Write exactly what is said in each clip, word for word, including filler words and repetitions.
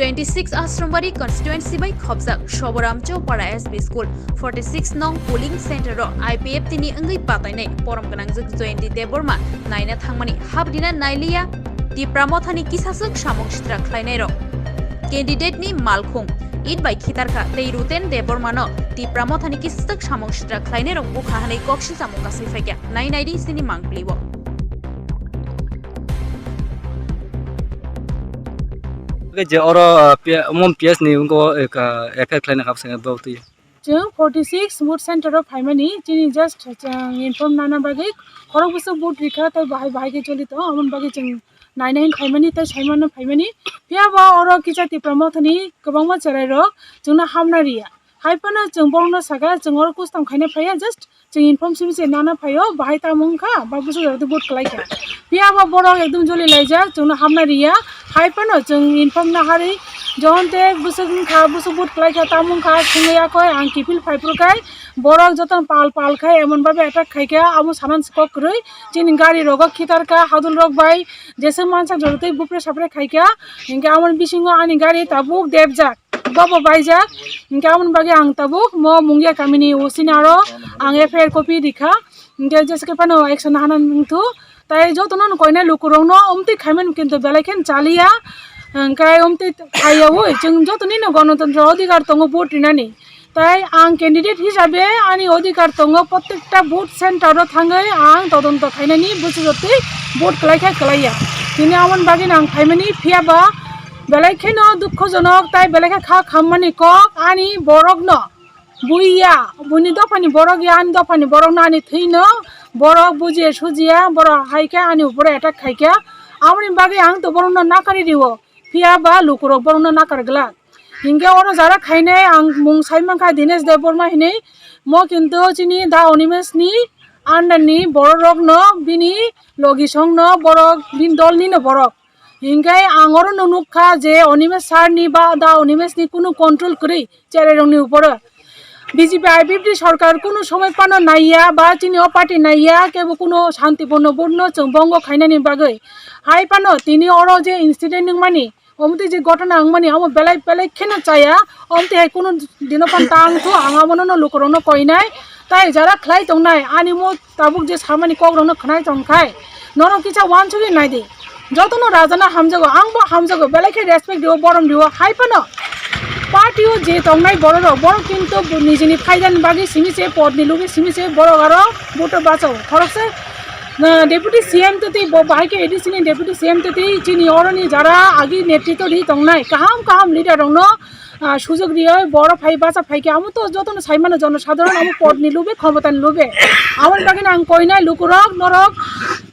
Twenty six Asrambari constituency bai khopjak Soboram Chowpara S B School forty six nong polling center o I P F T ni wngwi batainai borom gwnangjak Jayanti Debbarma naina thangmani habdina nailiya Tipra Mothani kisaswk samung sitra khlainairok. Candidate ni malkhung it bai khitarkha tei Ruten Debbarma no Tipra Mothani kisaswk samung sitra khlainairok bukha hwnwi koksijamung kasui phaikha. Nai naidi sini mangpili o. Oke, je oro, uh, P-, mon P S ni wngko, uh, F I R khlaina kap sanga dol twi. Chwng forty six vote center o phaimani, chini just chwng inform nana bagwi khorok bwswk vote rikha tei bahai bahai khe choli tongo, aboni bagwi chwng naina hin phaimani tei saimano phaimani. Phiya ba oro kisa Tipra Mothani kwbangma cherai rok chwngno hamna riya. Hai phano chwng borokno saka, chwng oro custom khaina phaiya, just chwng inform simi se nana phaio, bahai tamo wngkha, ba bwswk rok vote kwlai kha. Phiya ba borok ekdom joli laijak, chwngno hamna riya. Hai phano chwng inform naharwi, johon te bwswk wngkha, bwswk vote kwlai kha, tamo wngkha, swngwi yakoi ang kiphil phai phuru khai, borok jotono pal pal khai, emon babe attack khai kha, amo sanan se kok kwrwi, chini gari rogo khitar kha, hadul rok bai, jeswk mansa jototwi bupre sapre khai kha, hinkhe amoni bisingo ani gari tabuk depjak. Bobo baijak, hinkhe aboni bagwi ang tabuk mo Mungia kamini O C ni aro ang F I R copy rikha, hinkhe jesa khe phano action hana wngthu, tai jotono no koinai lukurokno omtwi khaimani kintu belai khe chaliya, hinkhe omtwi khaiyaui chwng jotoni no gonotontro odhikar tongo vote rinani, tai ang candidate hisabe ani odhikar tongo, prottekta vote center o thangwi ang todonto khainani bwsajotwi vote kwlai khe kwlaiya, tini aboni bagwi no ang khaimani phiya ba. Belai kheno dukhojonok tai belai khe kha khammani kok ani borokno buiya, buini dophani borok ya, ani dophani borokno ani thwino borok bujiya sujiya, borok hai khe ani upore attack khai khe, aboni bagwi ang to borokno nakari rio, phiya ba lukurok borokno nakar glak. Hinkhe oro jara khainai ang mung sai mankha Dinesh Debbarma hinwi, mo kinto chini da Animesh ni under ni borok rokno bini logi songno borok bini dol nino borok. Hinkhe ang oro no nukha je Animesh sir ni ba da Animesh ni kunu control kwrwi cherai rokni uporo. B J P I P F T sorkar kunu somoi phano naiya ba chini o party naiya kebo kunu shantiporno vote no chwng bongo khainani bagwi. Hai phano tini oro je incident wngmani, omtwi je ghotona wngmani amo belai belai kheno chaya, omtwi hai kunu dino phano tang thu ang amo no lukurokno koinai, tai jara khlai tongnai ani mo tabuk je samani kokrokno khwnai tong khai, norok kisa uansugwi nai di. Jotono rajana hamjago, ang bo hamjago, belai khe respect rio, borom rio, hai phano party o je tongnai borok rok, borok kintu nijini phaidani bagwi simi se, podni lugwi simi se, borok aro vote o bachao. Khoroksa, uh, deputy C M twtwi bo bahai khe A D C ni deputy C M twtwi chini oroni jara agi netritwo ri tongnai, kaham kaham leader rokno ah, sujog rioi borok phai bacha phai khe amo to jotono sai mano jono sadharon amo podni lube khomotani lube. Aboni bagwi ang koinai lukurok norok,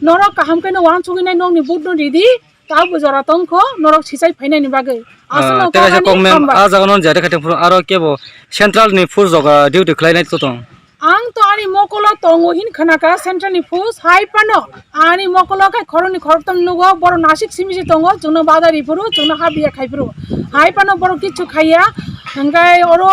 norok kaham khe no uansugwi nai nokni vote no ridi, ta bo jora tongkho norok sichai phainani bagwi. Ah, aswkno tei kaisa koknani kokmem hambai. Ah jaga no jare khaiteng phuru aro kebo central ni force rok, ah, duty khlainai to tong. Ang to ani mokolo tongo hin khwnakha central ni force hai phano ani mokolo khe khoroknwi khoroktham nugo borok nasik simi se tongo chwngno badari phuru chwngno habiya khai phuru hai phano borok kichu khaiya hwnkhe oro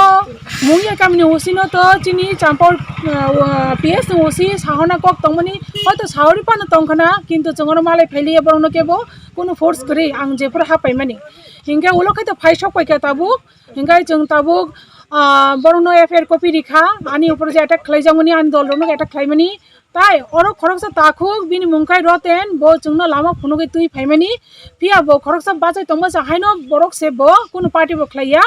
Mungia kamini O C no to chini champor, uh, P S ni O C sahona kok tongmani hoito saori phano tongkhana kintu chwng oro malai phailiya borokno kebo kunu force kwrwi ang jephuru hapaimani hinkhe ulo khe to phai sok paikha tabuk. Hinkhe chwng tabuk, ah, borokno F I R copy rikha, ani upor je attack khlaijakmani, ani dol rokno attack khlaimani. Tai oro khoroksa takhuk, bini mung khai Roten, bo chwngno lama phunugwi twi phaimani. Phiya bo khoroksa bachai tongma sa haino borok se bo kunu party bo khlaiya.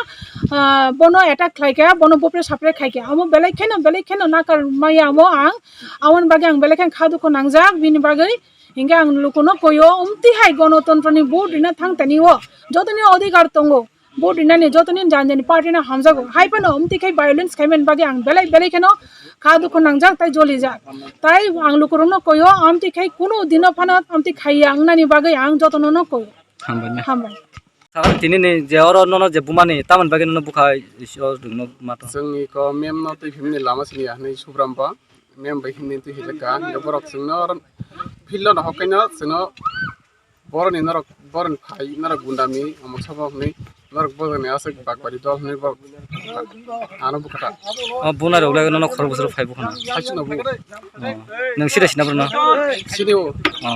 Ah, bono attack khlaikha, bono bupre sapre khaikha. Amo belai kheno, belai kheno nakar maya amo ang. Amoni bagwi ang belai kheno kha dukhu nangjak bini bagwi. Hinkhe ang lukuno koyo, omtwi hai gonotontro ni vote rina thang tani o. Jotoni odhikar tongo. Vote rinani jotoni jani jani party no hamjago. Hai phano omtwi khai violence khaimani bagwi ang belai belai kheno kha dukhu nangjak tai jolijak. Tai ang lukurokno koyo, omtwi khai kunu dino phano omtwi khaiya wngnani bagwi ang jotono no koyo. Hambai. Hambai. Saka tini ni je oro nono je bumani tamoni bagwi nono bukha isi o dungno mato. Chwngni ko mem no twi phimni lama sini ya hinwi Subram ba. Mem bai hinwi twi hijak ka. Borok chwngno oro field no hokhe no chwngno Boroni norok, boroni phai, norok gundami, omo sabo hwnwi, norok bojoni aswk bakbari dol hwnwi borok ano bwkha ta. O buna rok le nono khorok bwswk phai bwkhana. Saichwno bu. O. Nwng sida sina borno? Sini o. O.